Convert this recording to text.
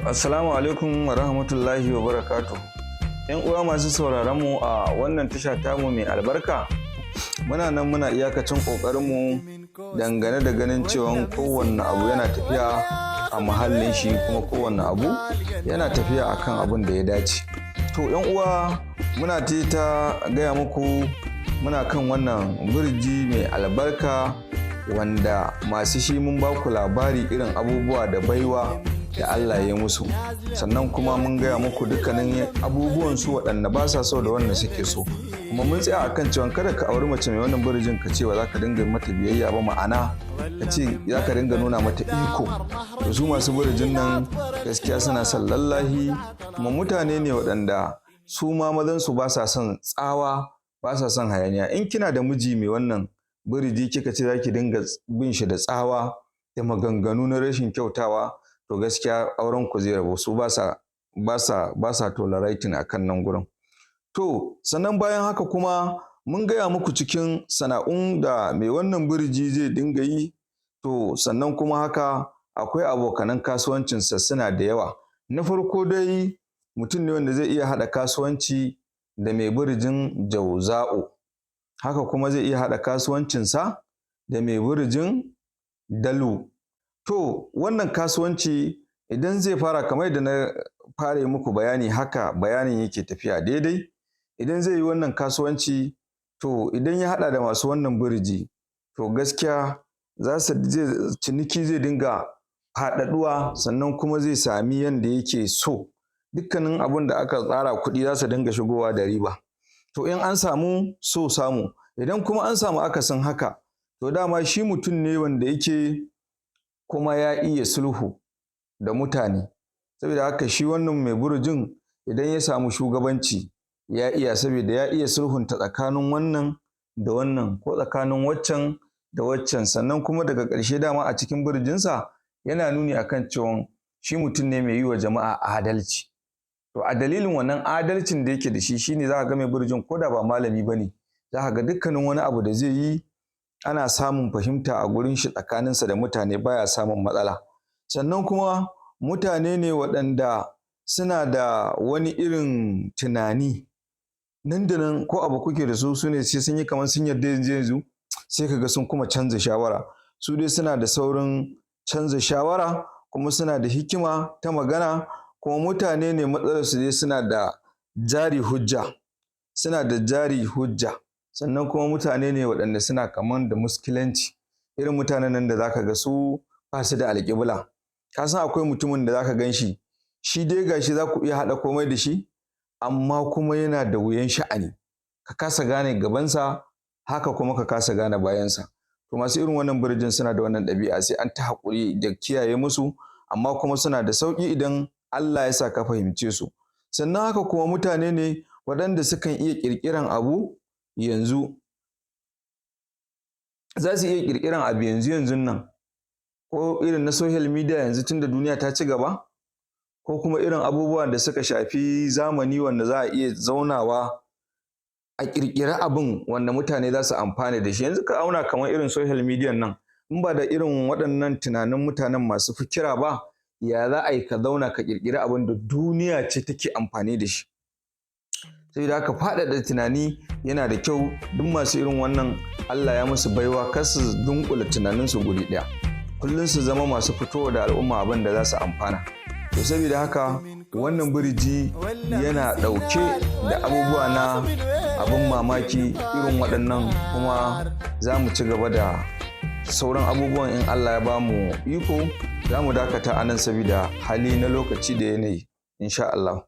Assalamu alaikum wa rahmatullahi wa barakatuh. ‘Yan uwa masu sauraron mu a wannan tasha tamu mai albarka, muna nan muna iyakacin ƙoƙarinmu dangane da ganin cewa kowanne abu yana tafiya a muhallin shi, kuma kowanne abu yana tafiya akan abin da ya dace. To, ‘yan uwa, muna ta gaya muku muna kan wannan burji mai albarka wanda masu shi mun ba ku labari irin abubuwa da baiwa da Allah ya musu. Sannan kuma mun gaya muku dukkanin abubuwan su waɗanda ba sa so da wanda suke so. Kuma mun tsaya akan cewa kada ka auri mace mai wannan burjin ka ce ba za ka dinga mata biyayya ba, ma'ana ka ce za ka dinga nuna mata iko. To, su masu burjin nan gaskiya suna son lallahi, kuma mutane ne waɗanda su ma mazan su ba sa son tsawa, ba sa son hayaniya. In kina da miji mai wannan burji kika ce za ki dinga bin shi da tsawa da maganganu na rashin kyautawa, to gaskiya auren ku zai rabu. Su ba sa tolerating akan nan gurin. To, sannan bayan haka kuma mun gaya muku cikin sana'un da mai wannan burji zai dinga yi. To, sannan kuma haka akwai abokanan kasuwancinsa suna da yawa. Na farko dai, mutum ne wanda zai iya haɗa kasuwanci da mai burjin Jauza'u, haka kuma zai iya haɗa kasuwancinsa da mai burjin Dalu. To, wannan kasuwanci idan zai fara, kamar yadda na fara yi muku bayani, haka bayanin yake tafiya daidai. Idan zai yi wannan kasuwanci, to idan ya haɗa da masu wannan burji, to gaskiya za su ciniki zai dinga faɗaɗuwa, sannan kuma zai sami yanda yake so. Dukkanin abin da aka tsara, kuɗi za su dinga shigowa da riba. To, in an samu so samu, idan kuma an samu akasin haka, to dama shi mutum ne wanda yake kuma ya iya sulhu da mutane. Saboda haka shi wannan mai burjin idan ya samu shugabanci ya iya, saboda ya iya sulhunta tsakanin wannan da wannan ko tsakanin waccan da waccan. Sannan kuma daga ƙarshe, dama a cikin burjinsa yana nuni akan cewa shi mutum ne mai yi wa jama'a adalci. To, a dalilin wannan adalcin da yake da shi shine za ka ga mai burjin, ko da ba malami ba ne, za ka ga dukkanin wani abu da zai yi ana samun fahimta a gurin shi, tsakaninsa da mutane baya samun matsala. Sannan kuma mutane ne waɗanda suna da wani irin tunani nan da nan. Ko abu kuke da su, su ne sai sun yi kamar sun yarda yanzu yanzu, sai ka ga sun kuma canza shawara. Su dai suna da saurin canza shawara, kuma suna da hikima ta magana. Kuma mutane ne matsalar su dai suna da jari hujja, suna da jari hujja. Sannan kuma mutane ne waɗanda suna kaman da muskilanci, irin mutanen nan da zaka ga su ba su da alƙibla. Ka san akwai mutumin da zaka gan shi, shi dai gashi za ku iya haɗa komai da shi, amma kuma yana da wuyan sha'ani, ka kasa gane gabansa, haka kuma ka kasa gane bayansa. To, masu irin wannan burjin suna da wannan ɗabi'a, sai an ta haƙuri da kiyaye musu, amma kuma suna da sauƙi idan Allah ya sa ka fahimce su. Sannan haka kuma mutane ne waɗanda sukan iya ƙirƙiran abu yanzu, za su iya ƙirƙiran abu yanzu yanzun nan, ko irin na social media yanzu tunda duniya ta ci gaba, ko kuma irin abubuwan da suka shafi zamani wanda za a iya zaunawa a ƙirƙiri abin wanda mutane za su amfana da shi. Yanzu ka auna kamar irin social media nan, in ba da irin waɗannan tunanin mutanen masu fikira ba, ya za a yi ka zauna ka ƙirƙiri abin da duniya ce take amfani da shi? Saboda haka faɗaɗa tunani yana da kyau. Duk masu irin wannan, Allah ya musu baiwa, kar su dunƙule tunaninsu guri ɗaya, kullum su zama masu fitowa da al'umma abin da za su amfana. To, saboda haka wannan birji yana ɗauke da abubuwa na abin mamaki irin waɗannan, kuma za mu ci gaba da sauran abubuwan in Allah ya ba mu iko. Za mu dakata a nan saboda hali na lokaci da yanayi, insha Allah.